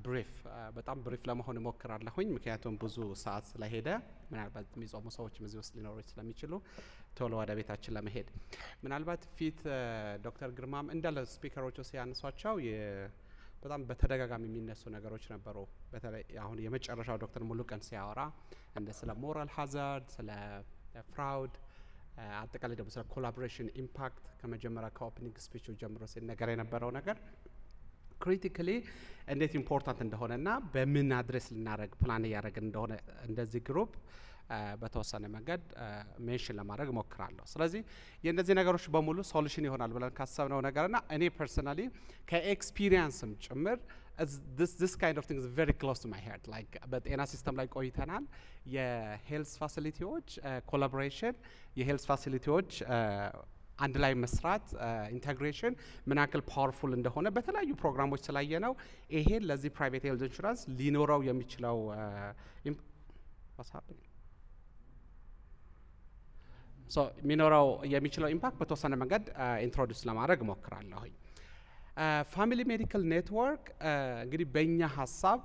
Brief፣ በጣም brief ለመሆን እሞክራለሁኝ። ምክንያቱም ብዙ ሰዓት ስለሄደ ምናልባት የሚጾሙ ሰዎችም እዚህ ውስጥ ሊኖሩ ስለሚችሉ ቶሎ ወደ ቤታችን ለመሄድ ምናልባት ፊት ዶክተር ግርማም እንዳለ speaker ኦቹ ሲያነሷቸው በጣም በተደጋጋሚ የሚነሱ ነገሮች ነበሩ። በተለይ አሁን የመጨረሻው ዶክተር ሙሉቀን ሲያወራ እንደ ስለ moral hazard፣ ስለ fraud፣ አጠቃላይ ደግሞ ስለ collaboration impact ከመጀመሪያ ከ opening speech ኡ ጀምሮ ሲነገር የነበረው ነገር critically እንዴት important እንደሆነና በምን address ልናደረግ ፕላን እያደረግን እንደሆነ እንደዚህ group በተወሰነ መንገድ mention ለማድረግ እሞክራለሁ። ስለዚህ የእነዚህ ነገሮች በሙሉ solution ይሆናል ብለን ካሰብነው ነገርና እኔ personally ከ experience ም ጭምር this kind of thing is very close to my heart. Like በጤና system ላይ ቆይተናል። የ health facility ዎች collaboration፣ የ health facility ዎች አንድ ላይ መስራት፣ integration ምን ያክል powerful እንደሆነ በተለያዩ ፕሮግራሞች ስላየነው ይሄን ለዚህ private health insurance ሊኖረው የሚችለው፣ what's happening? So የሚኖረው የሚችለው impact በተወሰነ መንገድ introduce ለማድረግ እሞክራለሁኝ። Family medical network እንግዲህ በእኛ ሀሳብ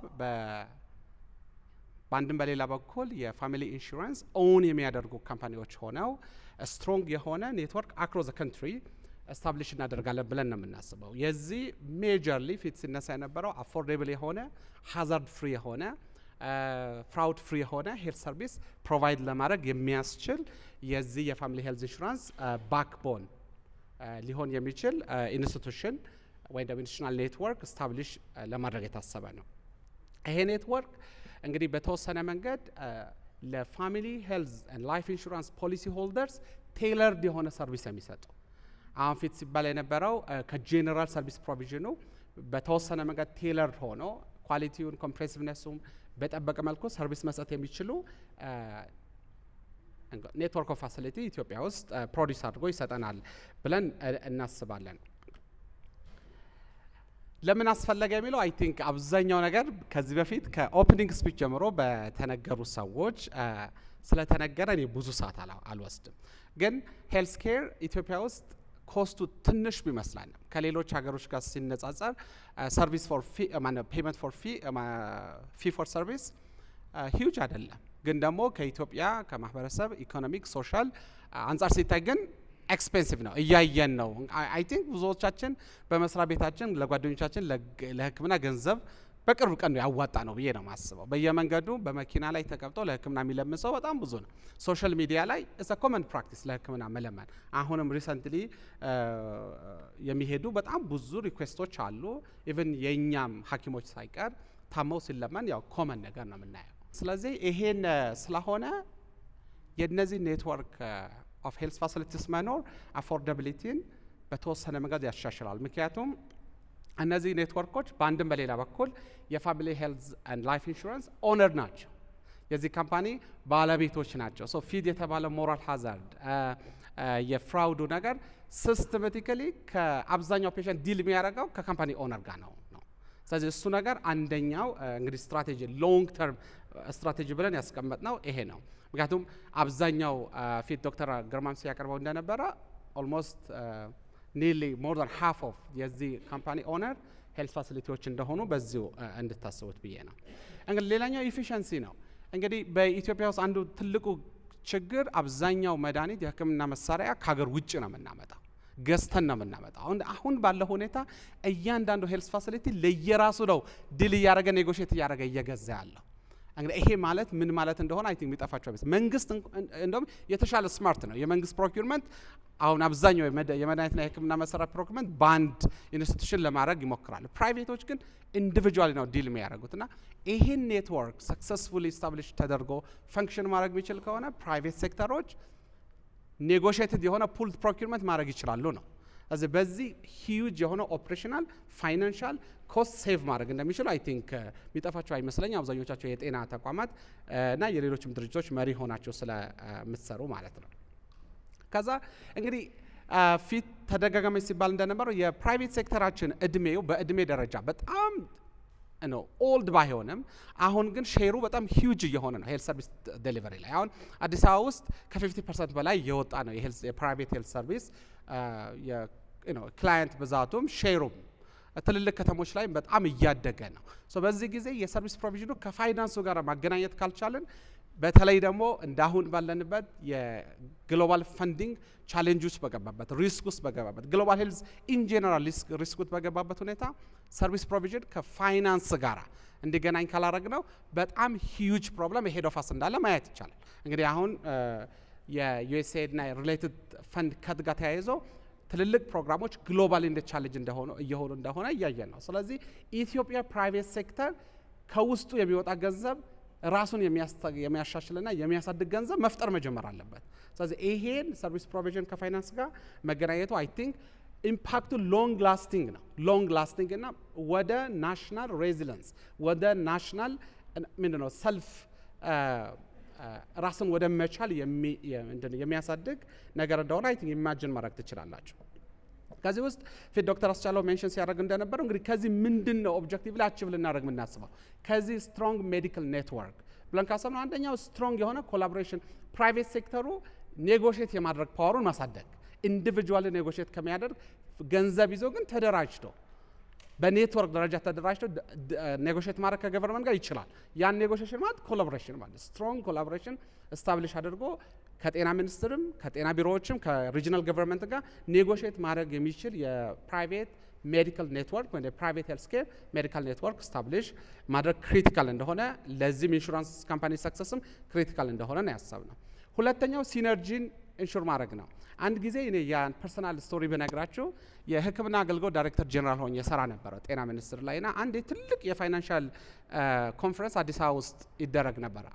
በአንድም በሌላ በኩል የ family insurance own የሚያደርጉ company ዎች ሆነው strong የሆነ network across country establish እናደርጋለን ብለን ነው የምናስበው። የዚህ majorly ፊት ሲነሳ የነበረው affordable የሆነ፣ hazard free የሆነ፣ fraud free የሆነ health service provide ለማድረግ የሚያስችል የዚህ የ family health insurance backbone ሊሆን የሚችል institution ወይም ደግሞ institutional network establish ለማድረግ የታሰበ ነው። ይሄ ኔትወርክ እንግዲህ በተወሰነ መንገድ ለ family health and life insurance policy holders tailored የሆነ service የሚሰጡ፣ አሁን ፊት ሲባል የነበረው ከ general service provision ኑ በተወሰነ መንገድ tailored ሆኖ quality ውን comprehensiveness ኡም በጠበቀ መልኩ service መስጠት የሚችሉ network of facility ኢትዮጵያ ውስጥ produce አድርጎ ይሰጠናል ብለን እናስባለን። ለምን አስፈለገ የሚለው I think አብዛኛው ነገር ከዚህ በፊት ከ opening speech ጀምሮ በተነገሩ ሰዎች ስለተነገረ እኔ ብዙ ሰዓት አልወስድም። ግን health care ኢትዮጵያ ውስጥ cost ኡ ትንሽ ቢመስለንም ከሌሎች ሀገሮች ጋር ሲነጻጸር service for fee፣ payment for fee፣ fee for service huge አይደለም። ግን ደግሞ ከኢትዮጵያ ከማህበረሰብ economic social አንጻር ሲታይ ግን expensive ነው፣ እያየን ነው። I think ብዙዎቻችን በመስሪያ ቤታችን ለጓደኞቻችን ለሕክምና ገንዘብ በቅርብ ቀን ነው ያዋጣነው ብዬ ነው የማስበው። በየመንገዱ በመኪና ላይ ተቀምጦ ለሕክምና የሚለምን ሰው በጣም ብዙ ነው። Social media ላይ it's a common practice ለሕክምና መለመን። አሁንም recently የሚሄዱ በጣም ብዙ request ኦች አሉ። Even የእኛም ሐኪሞች ሳይቀር ታመው ሲለመን ያው common ነገር ነው የምናየው። ስለዚህ ይሄን ስለሆነ የነዚህ network of health facilities መኖር affordability ን በተወሰነ መንገድ ያሻሽላል። ምክንያቱም እነዚህ ኔትወርኮች በአንድም በሌላ በኩል የ family health and life insurance owner ናቸው። የዚህ company ባለቤቶች ናቸው። So ፊት የተባለ moral hazard የ fraud ኡ ነገር systematically ከአብዛኛው patient deal የሚያደርገው ከ company owner ጋር ነው። ስለዚህ እሱ ነገር አንደኛው እንግዲህ strategy፣ long term strategy ብለን ያስቀመጥነው ይሄ ነው። ምክንያቱም አብዛኛው ፊት ዶክተር ግርማም ሲያቀርበው እንደነበረ almost nearly more than half of የዚህ company owner health facility ዎች እንደሆኑ በዚሁ እንድታስቡት ብዬ ነው። እንግዲህ ሌላኛው efficiency ነው። እንግዲህ በኢትዮጵያ ውስጥ አንዱ ትልቁ ችግር አብዛኛው መድኃኒት፣ የሕክምና መሳሪያ ከሀገር ውጭ ነው የምናመጣው፣ ገዝተን ነው የምናመጣው። አሁን ባለው ሁኔታ እያንዳንዱ health facility ለየራሱ ነው deal እያደረገ፣ negotiate እያደረገ እየገዛ ያለው። እንግዲህ ይሄ ማለት ምን ማለት እንደሆነ I think የሚጠፋቸው አይመስልም። መንግስት እንደውም የተሻለ smart ነው። የመንግስት procurement አሁን አብዛኛው የመድኃኒትና የሕክምና መሳሪያ procurement በአንድ institution ለማድረግ ይሞክራሉ። Private ኦች ግን individually ነው deal የሚያደርጉት እና ይሄን network successfully establish ተደርጎ function ማድረግ የሚችል ከሆነ private sector ኦች negotiated የሆነ pooled procurement ማድረግ ይችላሉ ነው። ስለዚህ በዚህ huge የሆነ operational financial cost save ማድረግ እንደሚችሉ I think የሚጠፋቸው አይመስለኝም። አብዛኞቻቸው የጤና ተቋማት እና የሌሎችም ድርጅቶች መሪ ሆናቸው ስለምትሰሩ ማለት ነው። ከዛ እንግዲህ ፊት ተደጋጋሚ ሲባል እንደነበረው የ private sector ኣችን እድሜው በእድሜ ደረጃ በጣም ነው old ባይሆንም አሁን ግን share ኡ በጣም huge እየሆነ ነው። Health service delivery ላይ አሁን አዲስ አበባ ውስጥ ከ50% በላይ እየወጣ ነው የ private health service client ብዛቱም share ኡም። ትልልቅ ከተሞች ላይ በጣም እያደገ ነው። So በዚህ ጊዜ የ service provision ኑ ከፋይናንሱ ጋር ማገናኘት ካልቻልን፣ በተለይ ደግሞ እንዳሁን ባለንበት የ global funding challenge ውስጥ በገባበት፣ risk ውስጥ በገባበት፣ global health in general risk ውስጥ በገባበት ሁኔታ service provision ከ finance ጋር እንዲገናኝ ካላረግነው በጣም huge problem ahead of us እንዳለ ማየት ይቻላል። እንግዲህ አሁን የዩኤስኤድ እና related fund cut ጋር ተያይዞ ትልልቅ ፕሮግራሞች globally እንደ challenge እንደሆኑ እየሆኑ እንደሆነ እያየን ነው። ስለዚህ ኢትዮጵያ private sector ከውስጡ የሚወጣ ገንዘብ ራሱን የሚያሻሽልና የሚያሳድግ ገንዘብ መፍጠር መጀመር አለበት። ስለዚህ ይሄን service provision ከ finance ጋር መገናኘቱ I think impact ኡ long lasting ነው። Long lasting እና ወደ national resilience፣ ወደ national ምንድን ነው self ራስን ወደ መቻል የሚያሳድግ ነገር እንደሆነ I think imagine ማድረግ ትችላላችሁ። ከዚህ ውስጥ ፊት ዶክተር አስቻለው mention ሲያደርግ እንደነበረው እንግዲህ ከዚህ ምንድን ነው objectively achieve ልናደርግ የምናስበው ከዚህ strong medical network ብለን ካሰብነው፣ አንደኛው strong የሆነ collaboration፣ private sector ኡ negotiate የማድረግ power ኡን ማሳደግ፣ individually negotiate ከሚያደርግ ገንዘብ ይዞ ግን ተደራጅቶ በኔትወርክ ደረጃ ተደራጅቶ negotiate ማድረግ ከ government ጋር ይችላል። ያን negotiation ማለት collaboration ማለት strong collaboration establish አድርጎ ከጤና ሚኒስትርም ከጤና ቢሮዎችም ከ regional government ጋር negotiate ማድረግ የሚችል የ private medical network ወይ የ private health care medical network establish ማድረግ critical እንደሆነ፣ ለዚህም insurance company success ም critical እንደሆነ ነው ያሰብነው። ሁለተኛው synergy ን ensure ማድረግ ነው። አንድ ጊዜ እኔ ያን personal story ብነግራችሁ፣ የሕክምና አገልግሎት ዳይሬክተር ጀነራል ሆኜ እሰራ ነበረ ጤና ሚኒስትር ላይ። ና አንድ ትልቅ የ financial conference አዲስ አበባ ውስጥ ይደረግ ነበረ።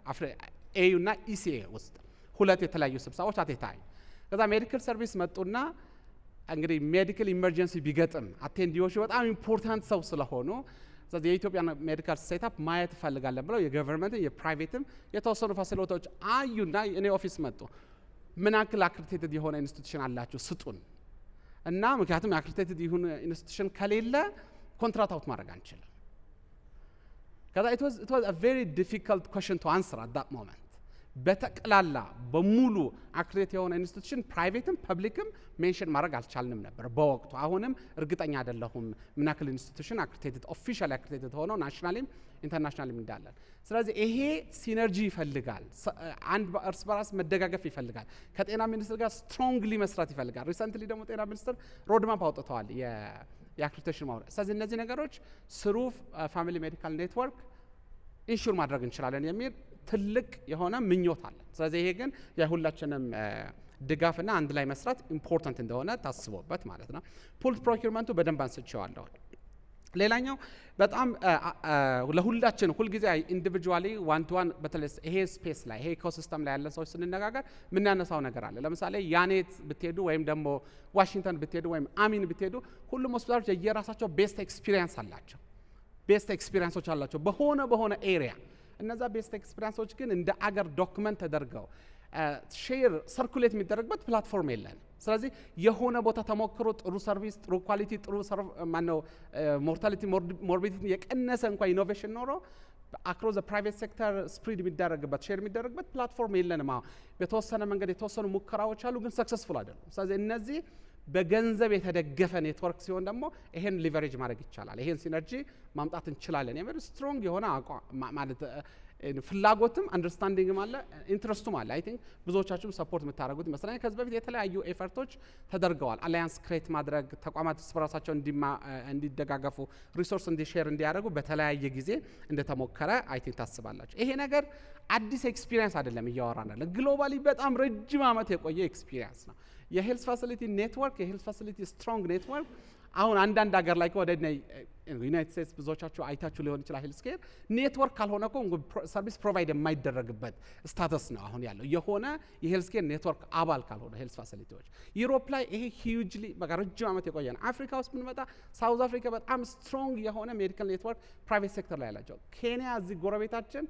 AU እና ECA ውስጥ ሁለት የተለያዩ ስብሰባዎች at a time። ከዛ medical service መጡና እንግዲህ medical emergency ቢገጥም attendee ዎቹ በጣም important ሰው ስለሆኑ፣ ስለዚህ የኢትዮጵያ medical setup ማየት እፈልጋለን ብለው የ government ን የ private ም የተወሰኑ facility ዎች አዩና እኔ office መጡ። ምን ያክል accredited የሆነ institution አላችሁ ስጡን፣ እና ምክንያቱም accredited የሆነ institution ከሌለ contract out ማድረግ አንችልም። ከዛ it was a very difficult question to answer at that moment። በጠቅላላ በሙሉ accredited የሆነ institution private ም public ም mention ማድረግ አልቻልንም ነበር በወቅቱ። አሁንም እርግጠኛ አይደለሁም ምን ያክል institution accredited፣ officially accredited ሆነው nationally ም internationally ም እንዳለን። ስለዚህ ይሄ synergy ይፈልጋል። አንድ እርስ በራስ መደጋገፍ ይፈልጋል። ከጤና ሚኒስትር ጋር strongly መስራት ይፈልጋል። Recently ደግሞ ጤና ሚኒስትር roadmap አውጥተዋል የ accreditation ማውረድ። ስለዚህ እነዚህ ነገሮች through family medical network ensure ማድረግ እንችላለን የሚል ትልቅ የሆነ ምኞት አለን። ስለዚህ ይሄ ግን የሁላችንም ድጋፍና አንድ ላይ መስራት important እንደሆነ ታስቦበት ማለት ነው። Pooled procurement ኡ በደንብ አንስቼዋለሁ። ሌላኛው በጣም ለሁላችን ሁልጊዜ individually one to one በተለይ ይሄ space ላይ፣ ይሄ ecosystem ላይ ያለን ሰዎች ስንነጋገር የምናነሳው ነገር አለ። ለምሳሌ ያኔት ብትሄዱ ወይም ደግሞ ዋሽንግተን ብትሄዱ ወይም አሚን ብትሄዱ ሁሉም ሆስፒታሎች የየራሳቸው best experience አላቸው። Best experience ኦች አላቸው በሆነ በሆነ area። እነዛ best experience ኦች ግን እንደ አገር document ተደርገው share circulate የሚደረግበት platform የለንም። ስለዚህ የሆነ ቦታ ተሞክሮ ጥሩ service፣ ጥሩ quality፣ ጥሩ ማነው mortality morbidity የቀነሰ እንኳ innovation ኖሮ across private sector spread የሚደረግበት፣ share የሚደረግበት platform የለንም። አሁን በተወሰነ መንገድ የተወሰኑ ሙከራዎች አሉ፣ ግን successful አይደሉም። ስለዚህ እነዚህ በገንዘብ የተደገፈ ኔትወርክ ሲሆን ደግሞ ይሄን leverage ማድረግ ይቻላል፣ ይሄን synergy ማምጣት እንችላለን የሚል strong የሆነ ማለት ፍላጎትም understanding ም አለ፣ interest ኡም አለ። I think ብዙዎቻችሁም support የምታደርጉት ይመስለኛል። ከዚህ በፊት የተለያዩ effort ኦች ተደርገዋል። Alliance create ማድረግ፣ ተቋማት እርስ በራሳቸው እንዲደጋገፉ፣ resource እንዲ share እንዲያደርጉ በተለያየ ጊዜ እንደተሞከረ I think ታስባላችሁ። ይሄ ነገር አዲስ experience አይደለም እያወራን ያለ፣ globally በጣም ረጅም ዓመት የቆየ experience ነው። የ health facility network፣ የ health facility strong network አሁን አንዳንድ ሀገር ላይ ወደ ዩናይትድ ስቴትስ ብዙዎቻችሁ አይታችሁ ሊሆን ይችላል። Health care network ካልሆነ እኮ service provide የማይደረግበት status ነው አሁን ያለው፣ የሆነ የ health care network አባል ካልሆነ health facility ዎች። Europe ላይ ይሄ hugely በቃ ረጅም ዓመት የቆየ ነው። አፍሪካ ውስጥ ብንመጣ South Africa በጣም strong የሆነ medical network private sector ላይ ያላቸው፣ ኬንያ እዚህ ጎረቤታችን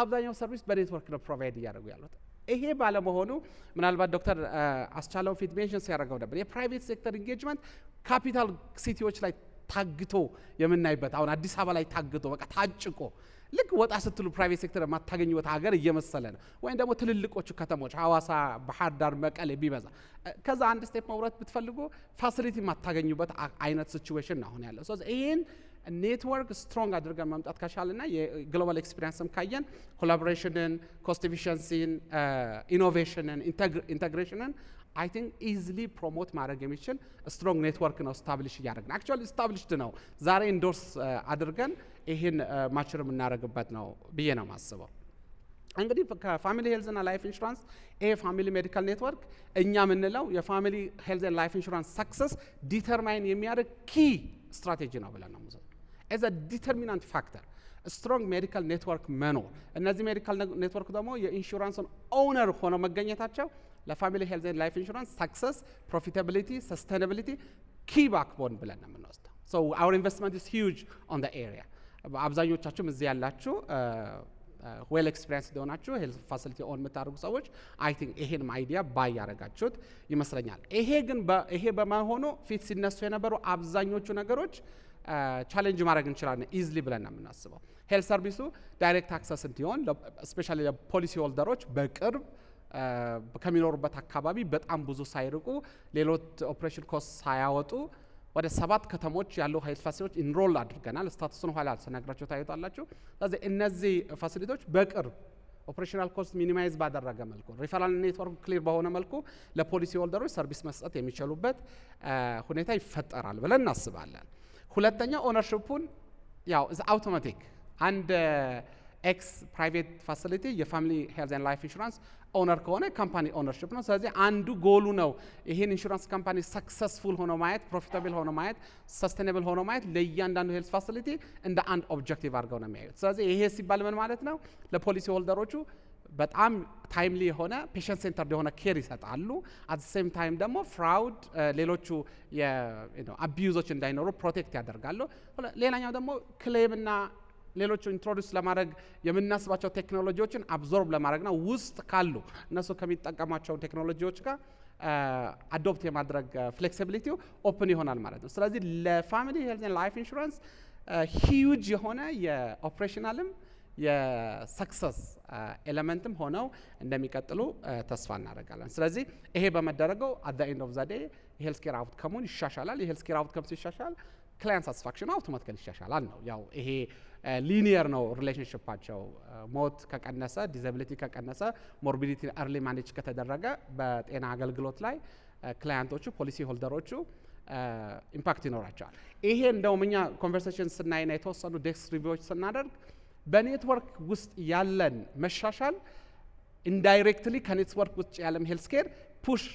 አብዛኛው service በ network ነው provide እያደረጉ ያሉት። ይሄ ባለመሆኑ ምናልባት ዶክተር አስቻለው ፊት mention ሲያደርገው ነበር፣ የ private sector engagement capital city ዎች ላይ ታግቶ የምናይበት፣ አሁን አዲስ አበባ ላይ ታግቶ፣ በቃ ታጭቆ፣ ልክ ወጣ ስትሉ private sector የማታገኙበት ሀገር እየመሰለ ነው። ወይም ደግሞ ትልልቆቹ ከተሞች ሐዋሳ፣ ባህር ዳር፣ መቀሌ ቢበዛ ከዛ አንድ step መውረድ ብትፈልጉ facility የማታገኙበት አይነት situation ነው አሁን ያለው። ስለዚህ ይህን network strong አድርገን መምጣት ከቻልና የ global experience ም ካየን collaboration ን፣ cost efficiency ን፣ innovation ን፣ integration ን I think easily promote ማድረግ የሚችል strong network ነው establish እያደረግን፣ actually established ነው። ዛሬ endorse አድርገን ይህን mature የምናደርግበት ነው ብዬ ነው የማስበው። እንግዲህ ከ Family Health እና Life Insurance ይሄ family medical network እኛ የምንለው የ Family Health and Life Insurance success determine የሚያደርግ key strategy ነው ብለን ነው as a determinant factor። Strong medical network መኖር፣ እነዚህ medical network ደግሞ የ insurance ን owner ሆነው መገኘታቸው ለ Family Health and Life Insurance success፣ profitability፣ sustainability key backbone ብለን ነው የምንወስደው። So our investment is huge on the area። አብዛኞቻችሁም እዚህ ያላችሁ well experienced የሆናችሁ health facility own የምታደርጉ ሰዎች I think ይሄንም idea buy ያደረጋችሁት ይመስለኛል። ይሄ ግን ይሄ በመሆኑ ፊት ሲነሱ የነበሩ አብዛኞቹ ነገሮች challenge ማድረግ እንችላለን easily ብለን ነው የምናስበው። Health service ኡ direct access እንዲሆን፣ especially ለ policy holder ኦች በቅርብ ከሚኖሩበት አካባቢ በጣም ብዙ ሳይርቁ፣ ሌሎች operation cost ሳያወጡ ወደ ሰባት ከተሞች ያሉ health facility ዎች enroll አድርገናል። Status ኡን ኋላ ስነግራችሁ ታዩታላችሁ። ስለዚህ እነዚህ facility ዎች በቅርብ operational cost minimize ባደረገ መልኩ፣ referral network clear በሆነ መልኩ ለ policy holder ኦች service መስጠት የሚችሉበት ሁኔታ ይፈጠራል ብለን እናስባለን። ሁለተኛ ownership ኡን ያው አውቶማቲክ አንድ ex private facility የ Family Health and Life Insurance owner ከሆነ company ownership ነው። ስለዚህ አንዱ ጎሉ ነው ይህን insurance company successful ሆኖ ማየት፣ profitable ሆኖ ማየት፣ sustainable ሆኖ ማየት ለእያንዳንዱ health facility እንደ አንድ objective አድርገው ነው የሚያዩት። ስለዚህ ይሄ ሲባል ምን ማለት ነው? ለ policy holder ኦቹ በጣም timely የሆነ patient centered የሆነ care ይሰጣሉ። At same time ደግሞ fraud፣ ሌሎቹ abuse ኦች እንዳይኖሩ protect ያደርጋሉ። ሌላኛው ደግሞ claim ና ሌሎቹ introduce ለማድረግ የምናስባቸው ቴክኖሎጂዎችን absorb ለማድረግና ውስጥ ካሉ እነሱ ከሚጠቀሟቸው ቴክኖሎጂዎች ጋር adopt የማድረግ flexibility ው open ይሆናል ማለት ነው። ስለዚህ ለ Family Health and Life Insurance huge የሆነ የ operational ም የ success element ም ሆነው እንደሚቀጥሉ ተስፋ እናደርጋለን። ስለዚህ ይሄ በመደረገው at the end of the day የ health care outcome ኡን ይሻሻላል። የ health care outcome ሲሻሻል client satisfaction ኑ automatically ይሻሻላል ነው። ያው ይሄ linear ነው relationship ኣቸው። ሞት ከቀነሰ፣ disability ከቀነሰ፣ morbidity early manage ከተደረገ በጤና አገልግሎት ላይ client ኦቹ፣ policy holder ኦቹ impact ይኖራቸዋል። ይሄ እንደውም እኛ conversation ስናይና የተወሰኑ desk review ዎች ስናደርግ በኔትወርክ ውስጥ ያለን መሻሻል indirectly ከ network ውጭ ያለም health care push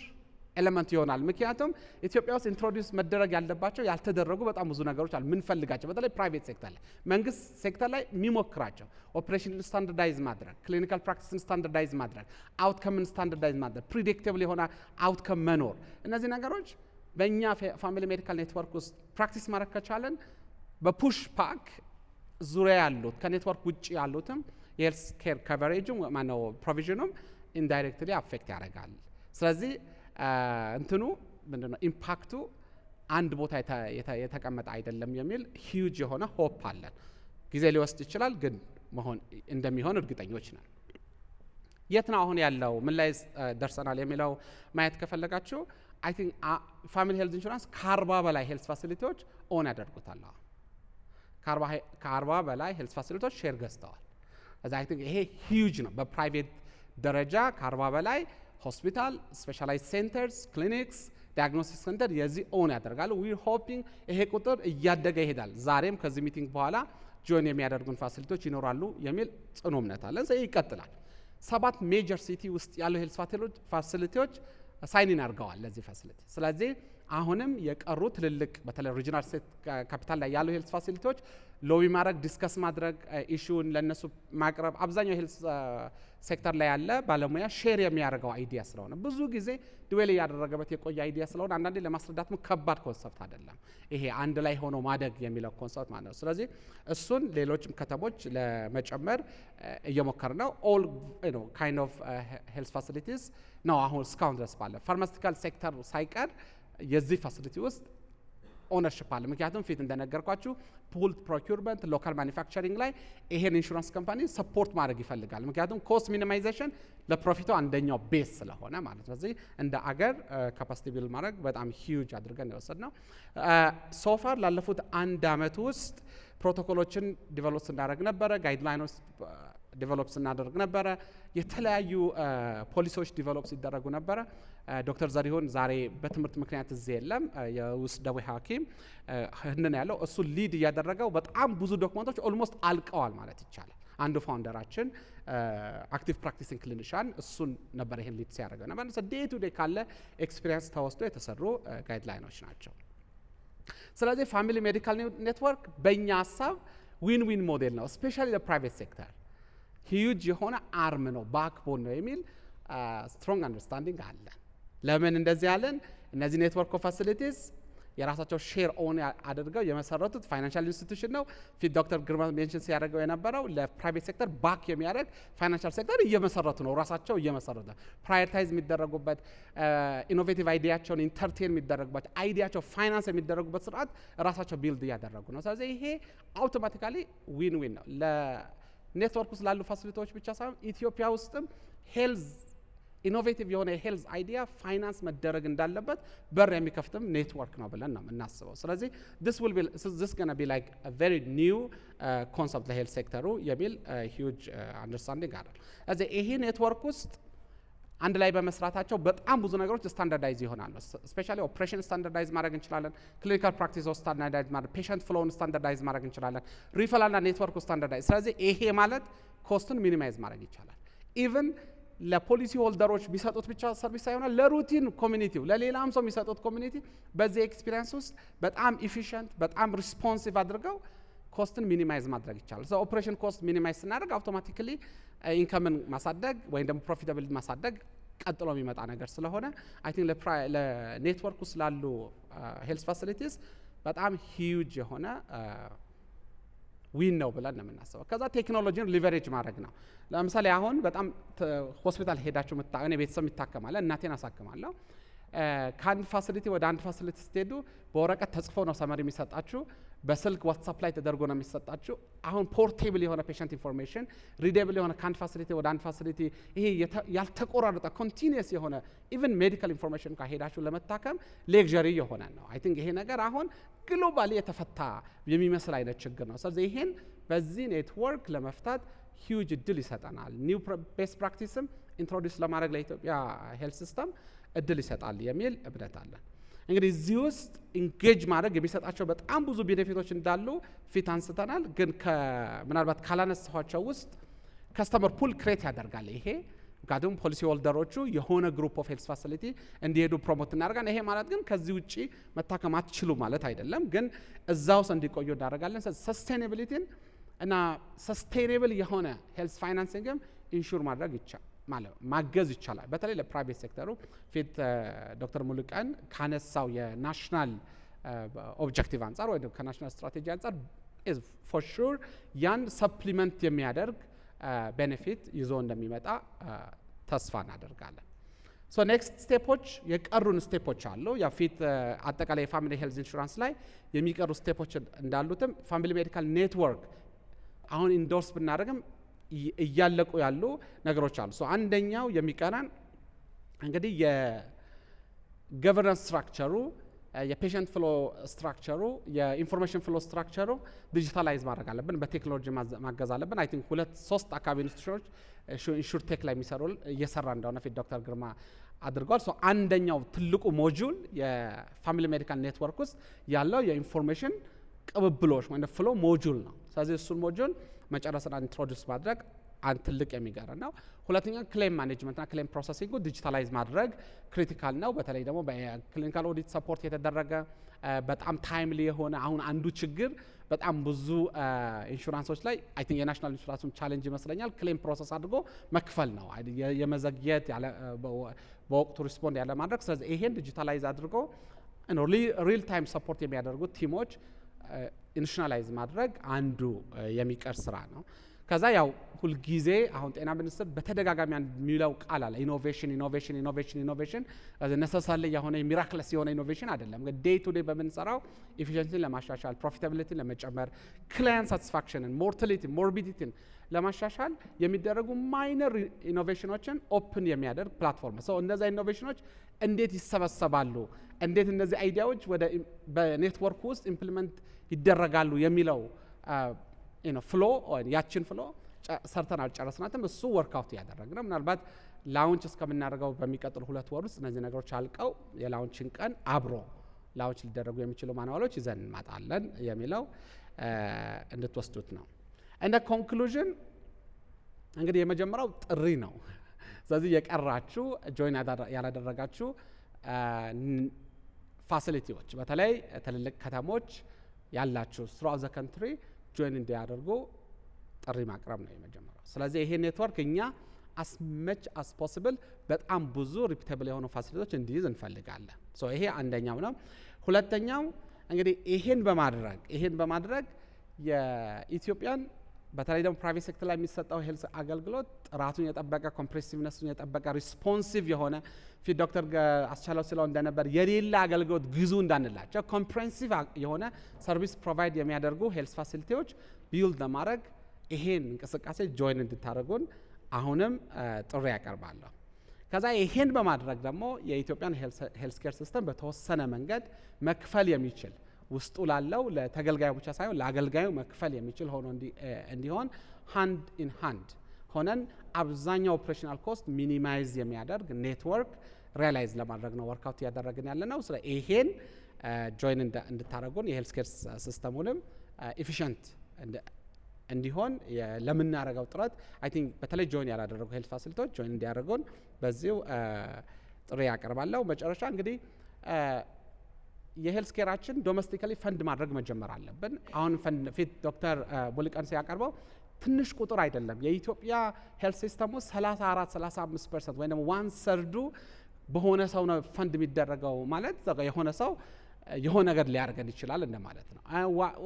element ይሆናል። ምክንያቱም ኢትዮጵያ ውስጥ introduce መደረግ ያለባቸው ያልተደረጉ በጣም ብዙ ነገሮች አሉ ምንፈልጋቸው፣ በተለይ private sector ላይ፣ መንግስት ሴክተር ላይ የሚሞክራቸው operation standardize ማድረግ፣ clinical practice ን standardize ማድረግ፣ outcome ን standardize ማድረግ፣ predictable የሆነ outcome መኖር፣ እነዚህ ነገሮች በእኛ family medical network ውስጥ practice ማድረግ ከቻለን በ push back ዙሪያ ያሉት ከኔትወርክ ውጭ ያሉትም የ health care coverage ኡም ማነው provision ኑም indirectly affect ያደርጋል። ስለዚህ እንትኑ ምንድነው impact ኡ አንድ ቦታ የተቀመጠ አይደለም የሚል huge የሆነ hope አለን። ጊዜ ሊወስድ ይችላል፣ ግን መሆን እንደሚሆን እርግጠኞች ነን። የት ነው አሁን ያለው፣ ምን ላይ ደርሰናል የሚለው ማየት ከፈለጋችሁ I think Family Health Insurance ከ40 በላይ health facility ዎች own ያደርጉታል። አሁን ከ40 በላይ health facility ዎች share ገዝተዋል። እዛ I think ይሄ huge ነው። በ private ደረጃ ከ40 በላይ ሆስፒታል፣ specialized centers፣ clinics፣ diagnosis center የዚህ own ያደርጋሉ። We hoping ይሄ ቁጥር እያደገ ይሄዳል። ዛሬም ከዚህ meeting በኋላ join የሚያደርጉን facility ዎች ይኖራሉ የሚል ጽኑ እምነት አለን። ስለዚህ ይቀጥላል። ሰባት major city ውስጥ ያሉ health facility ዎች sign in አድርገዋል ለዚህ facility። ስለዚህ አሁንም የቀሩ ትልልቅ በተለይ regional state capital ላይ ያሉ health facility ዎች lobby ማድረግ፣ discuss ማድረግ፣ issue ን ለእነሱ ማቅረብ፣ አብዛኛው health ሴክተር ላይ ያለ ባለሙያ share የሚያደርገው idea ስለሆነ፣ ብዙ ጊዜ dwell እያደረገበት የቆየ idea ስለሆነ አንዳንዴ ለማስረዳትም ከባድ concept አይደለም። ይሄ አንድ ላይ ሆኖ ማደግ የሚለው concept ማለት ነው። ስለዚህ እሱን ሌሎችም ከተሞች ለመጨመር እየሞከርን ነው። All kind of health facilities ነው አሁን እስካሁን ድረስ ባለ pharmaceutical sector ሳይቀር የዚህ facility ውስጥ ownership አለ። ምክንያቱም ፊት እንደነገርኳችሁ pooled procurement፣ local manufacturing ላይ ይሄን insurance company support ማድረግ ይፈልጋል። ምክንያቱም cost minimization ለ profit ኡ አንደኛው base ስለሆነ ማለት ነው። ስለዚህ እንደ አገር capacity build ማድረግ በጣም huge አድርገን የወሰድነው። So far ላለፉት አንድ አመት ውስጥ ፕሮቶኮሎችን develop ስናደርግ ነበረ፣ guideline ኦች develop ስናደርግ ነበረ፣ የተለያዩ ፖሊሲዎች develop ሲደረጉ ነበረ። ዶክተር ዘሪሁን ዛሬ በትምህርት ምክንያት እዚህ የለም። የውስጥ ደዌ ሐኪም ህንድ ነው ያለው። እሱ lead እያደረገው በጣም ብዙ document ኦች almost አልቀዋል ማለት ይቻላል። አንዱ founder ኣችን active practicing clinician እሱን ነበር ይሄን lead ሲያደርገው ነበር። Day to day ካለ experience ተወስዶ የተሰሩ guideline ኦች ናቸው። ስለዚህ family medical network በእኛ ሀሳብ win win model ነው፣ especially ለ private sector huge የሆነ arm ነው፣ backbone ነው የሚል strong understanding አለን። ለምን እንደዚህ ያለን? እነዚህ network of facilities የራሳቸው share own አድርገው የመሰረቱት financial institution ነው። ፊት ዶክተር ግርማ mention ሲያደርገው የነበረው ለ private sector back የሚያደርግ financial sector እየመሰረቱ ነው፣ ራሳቸው እየመሰረቱ ነው። Prioritize የሚደረጉበት፣ innovative idea ኣቸውን entertain የሚደረጉበት፣ idea ኣቸው finance የሚደረጉበት ስርዓት ራሳቸው build እያደረጉ ነው። ስለዚህ ይሄ automatically win win ነው ለኔትወርክ ውስጥ ላሉ facility ዎች ብቻ ሳይሆን ኢትዮጵያ ውስጥም health innovative የሆነ የ health idea finance መደረግ እንዳለበት በር የሚከፍትም ኔትወርክ ነው ብለን ነው የምናስበው። ስለዚህ this gonna be like very new concept ለ health sector ኡ የሚል huge understanding አለ። ስለዚህ ይሄ ኔትወርክ ውስጥ አንድ ላይ በመስራታቸው በጣም ብዙ ነገሮች standardize ይሆናሉ። Especially operation standardize ማድረግ እንችላለን። Clinical practice standardize ማድረግ፣ patient flow ውን standardize ማድረግ እንችላለን። Referral ና network ኡ standardize። ስለዚህ ይሄ ማለት cost ን minimize ማድረግ ይቻላል። Even ለ policy holder ኦች የሚሰጡት ብቻ service ሳይሆን ለ routine community ው ለሌላም ሰው የሚሰጡት community በዚህ experience ውስጥ በጣም efficient፣ በጣም responsive አድርገው cost ን minimize ማድረግ ይቻላል። Operation cost minimize ስናደርግ automatically income ን ማሳደግ ወይም ደግሞ profitability ማሳደግ ቀጥሎ የሚመጣ ነገር ስለሆነ I think ለ network ውስጥ ላሉ health facilities በጣም huge የሆነ win ነው ብለን ነው የምናስበው። ከዛ ቴክኖሎጂን leverage ማድረግ ነው። ለምሳሌ አሁን በጣም ሆስፒታል ሄዳችሁ እኔ ቤተሰብ ይታከማለ፣ እናቴን አሳክማለሁ። ከአንድ facility ወደ አንድ facility ስትሄዱ በወረቀት ተጽፎ ነው summary የሚሰጣችሁ፣ በስልክ WhatsApp ላይ ተደርጎ ነው የሚሰጣችሁ። አሁን portable የሆነ patient information፣ readable የሆነ፣ ከአንድ facility ወደ አንድ facility ይሄ ያልተቆራረጠ continuous የሆነ even medical information እንኳ ሄዳችሁ ለመታከም luxury የሆነ ነው። I think ይሄ ነገር አሁን globally የተፈታ የሚመስል አይነት ችግር ነው። ስለዚህ ይሄን በዚህ ኔትወርክ ለመፍታት huge እድል ይሰጠናል። New best practice ም introduce ለማድረግ ለኢትዮጵያ health system እድል ይሰጣል የሚል እምነት አለን። እንግዲህ እዚህ ውስጥ engage ማድረግ የሚሰጣቸው በጣም ብዙ benefit ኦች እንዳሉ ፊት አንስተናል። ግን ምናልባት ካላነሳኋቸው ውስጥ customer pool create ያደርጋል ይሄ፣ ምክንያቱም policy holder ኦቹ የሆነ group of health facility እንዲሄዱ promote እናደርጋለን። ይሄ ማለት ግን ከዚህ ውጭ መታከም አትችሉ ማለት አይደለም፣ ግን እዛ ውስጥ እንዲቆዩ እናደርጋለን። Sustainability ን እና sustainable የሆነ health financing ም ensure ማድረግ ይቻላል፣ ማለት ማገዝ ይቻላል። በተለይ ለ private sector ኡ ፊት ዶክተር ሙሉቀን ካነሳው የ national objective አንጻር ወይ ከ national strategy አንጻር for sure ያን supplement የሚያደርግ benefit ይዞ እንደሚመጣ ተስፋ እናደርጋለን። So next step ኦች፣ የቀሩን step ኦች አሉ። ያው ፊት አጠቃላይ የ family health insurance ላይ የሚቀሩ step ኦች እንዳሉትም family medical network አሁን endorse ብናደርግም እያለቁ ያሉ ነገሮች አሉ። So አንደኛው የሚቀረን እንግዲህ የ governance structure ኡ፣ የ patient flow structure ኡ፣ የ information flow structure ኡ digitalize ማድረግ አለብን። በቴክኖሎጂ ማገዝ አለብን። I think ሁለት ሶስት አካባቢ institution ኦች insurtech ላይ የሚሰሩ እየሰራ እንደሆነ ፊት ዶክተር ግርማ አድርገዋል። So አንደኛው ትልቁ module የ family medical network ውስጥ ያለው የ information ቅብብሎሽ ወይም flow module ነው። ስለዚህ እሱን module መጨረስና introduce ማድረግ አንድ ትልቅ የሚቀረን ነው። ሁለተኛ claim management ና claim processing ኡ digitalize ማድረግ critical ነው። በተለይ ደግሞ በ clinical audit support የተደረገ፣ በጣም timely የሆነ። አሁን አንዱ ችግር በጣም ብዙ ኢንሹራንሶች ላይ፣ I think የ national insurance ኡም challenge ይመስለኛል፣ claim process አድርጎ መክፈል ነው፣ የመዘግየት፣ በወቅቱ respond ያለ ማድረግ። ስለዚህ ይሄን digitalize አድርጎ real time support የሚያደርጉ team ኦች institutionalize ማድረግ አንዱ የሚቀር ስራ ነው። ከዛ ያው ሁልጊዜ አሁን ጤና ሚኒስቴር በተደጋጋሚ አንድ የሚለው ቃል አለ፣ innovation፣ innovation፣ innovation፣ innovation። Necessarily የሆነ miraculous የሆነ innovation አይደለም። Day to day በምንሰራው efficiency ን ለማሻሻል፣ profitability ን ለመጨመር፣ client satisfaction ን፣ mortality፣ morbidity ን ለማሻሻል የሚደረጉ minor innovation ኖችን open የሚያደርግ platform። So እነዚ innovation ኖች እንዴት ይሰበሰባሉ፣ እንዴት እነዚህ idea ዎች ወደ በኔትወርክ ውስጥ implement ይደረጋሉ የሚለው flow፣ ያችን flow ሰርተን አልጨረስናትም። እሱ workout እያደረግን ነው። ምናልባት launch እስከምናደርገው በሚቀጥሉ 2 ወር ውስጥ እነዚህ ነገሮች አልቀው የ launching ቀን አብሮ launch ሊደረጉ የሚችሉ manual ኦች ይዘን እንመጣለን የሚለው እንድትወስዱት ነው። እንደ conclusion እንግዲህ የመጀመሪያው ጥሪ ነው። ስለዚህ የቀራችሁ፣ join ያላደረጋችሁ facility ዎች፣ በተለይ ትልልቅ ከተሞች ያላችሁ throughout the country join እንዲያደርጉ ጥሪ ማቅረብ ነው የመጀመሪያው። ስለዚህ ይሄ ኔትወርክ እኛ as much as possible በጣም ብዙ reputable የሆኑ facility ዎች እንዲይዝ እንፈልጋለን። So ይሄ አንደኛው ነው። ሁለተኛው እንግዲህ ይሄን በማድረግ የኢትዮጵያን በተለይ ደግሞ private sector ላይ የሚሰጠው health አገልግሎት ጥራቱን የጠበቀ፣ comprehensiveness ኡን የጠበቀ፣ responsive የሆነ፣ ፊት ዶክተር አስቻለው ስለው እንደነበር የሌላ አገልግሎት ግዙ እንዳንላቸው comprehensive የሆነ service provide የሚያደርጉ health facility ዎች build ለማድረግ ይሄን እንቅስቃሴ join እንድታደርጉን አሁንም ጥሪ ያቀርባለሁ። ከዛ ይሄን በማድረግ ደግሞ የኢትዮጵያን health care system በተወሰነ መንገድ መክፈል የሚችል፣ ውስጡ ላለው ለተገልጋዩ ብቻ ሳይሆን ለአገልጋዩ መክፈል የሚችል ሆኖ እንዲሆን hand in hand ሆነን አብዛኛው operational cost minimize የሚያደርግ network realize ለማድረግ ነው workout እያደረግን ያለ ነው። ስለ ይሄን join እንድታደረጉን የ health care system ኡንም efficient እንዲሆን ለምናደርገው ጥረት I think በተለይ join ያላደረጉ health facility ዎች join እንዲያደርጉን በዚሁ ጥሪ ያቀርባለሁ። መጨረሻ እንግዲህ የ health care ኣችን domestically fund ማድረግ መጀመር አለብን። አሁን ፊት ዶክተር ሙሉቀን ሲያቀርበው ትንሽ ቁጥር አይደለም። የኢትዮጵያ health system ውስጥ 34 35% ወይም ደግሞ one third ኡ በሆነ ሰው ነው ፈንድ የሚደረገው፣ ማለት የሆነ ሰው የሆነ ነገር ሊያደርገን ይችላል እንደማለት ነው።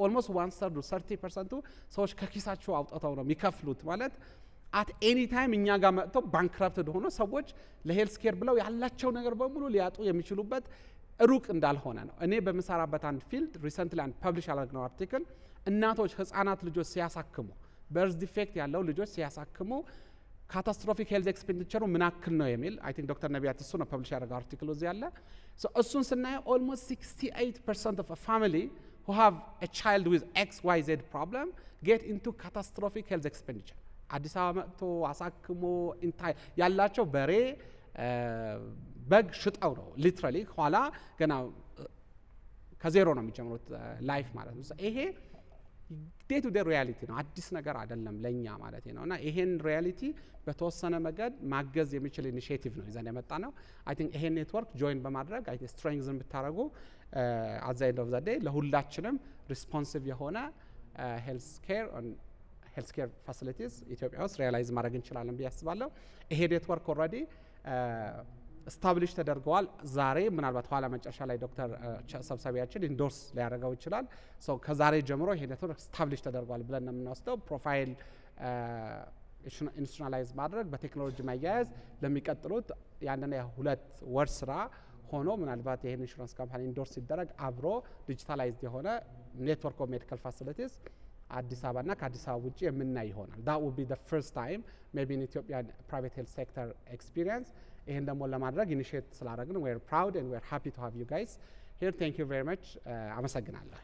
Almost one third ኡ፣ 30% ኡ ሰዎች ከኪሳቸው አውጥተው ነው የሚከፍሉት ማለት at any time እኛ ጋር መጥተው bankrupted ሆኖ ሰዎች ለ health care ብለው ያላቸው ነገር በሙሉ ሊያጡ የሚችሉበት ሩቅ እንዳልሆነ ነው። እኔ በምሰራበት አንድ field recently አንድ publish ያደረግነው article እናቶች ህጻናት ልጆች ሲያሳክሙ፣ birth defect ያለው ልጆች ሲያሳክሙ catastrophic health expenditure ኡ ምን ያክል ነው የሚል፣ I think ዶክተር ነቢያት እሱ ነው publish ያደረገው article ኡ እዚህ ያለ። እሱን ስናየው almost 68% of family who have a child with XYZ problem get into catastrophic health expenditure። አዲስ አበባ መጥቶ አሳክሞ entire ያላቸው በሬ በግ ሽጠው ነው literally ኋላ ገና ከዜሮ ነው የሚጀምሩት life ማለት ነው። ይሄ day to day reality ነው፣ አዲስ ነገር አይደለም ለእኛ ማለት ነው። እና ይሄን reality በተወሰነ መንገድ ማገዝ የሚችል initiative ነው ይዘን የመጣ ነው። I think ይሄን network join በማድረግ I strengthen ብታደረጉ at the end of the day ለሁላችንም responsive የሆነ health care facilities ኢትዮጵያ ውስጥ realize ማድረግ እንችላለን ብዬ አስባለሁ። ይሄ network already establish ተደርገዋል። ዛሬ ምናልባት ኋላ መጨረሻ ላይ ዶክተር ሰብሳቢያችን endorse ሊያደርገው ይችላል። ከዛሬ ጀምሮ ይሄ network establish ተደርገዋል ብለን ነው የምንወስደው። Profile institutionalize ማድረግ፣ በቴክኖሎጂ ማያያዝ ለሚቀጥሉት የአንድና የ2 ወር ስራ ሆኖ ምናልባት ይህን insurance company endorse ሲደረግ አብሮ digitalized የሆነ network of medical facilities አዲስ አበባና ከአዲስ አበባ ውጭ የምናይ ይሆናል። That would be the first time maybe in Ethiopian private health sector experience። ይህን ደግሞ ለማድረግ initiate ስላደረግን we're proud and we're happy to have you guys here. Thank you very much። አመሰግናለሁ።